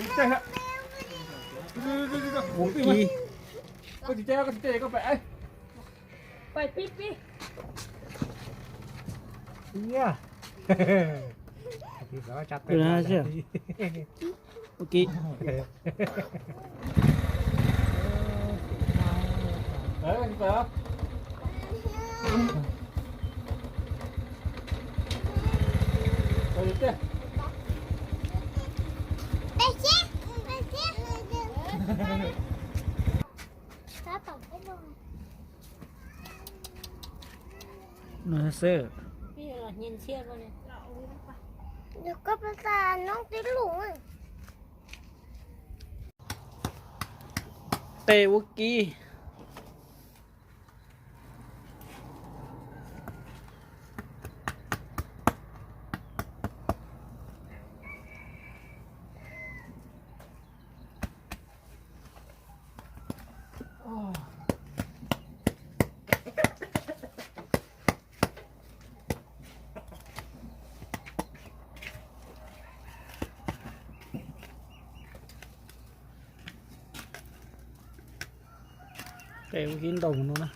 Ua ke. Koj tsis caij, koj tsis caij, koj pais. Pais pib pib. Ua ke. No xwb. Qe ua ke. Qe ua ke ntau mus no na.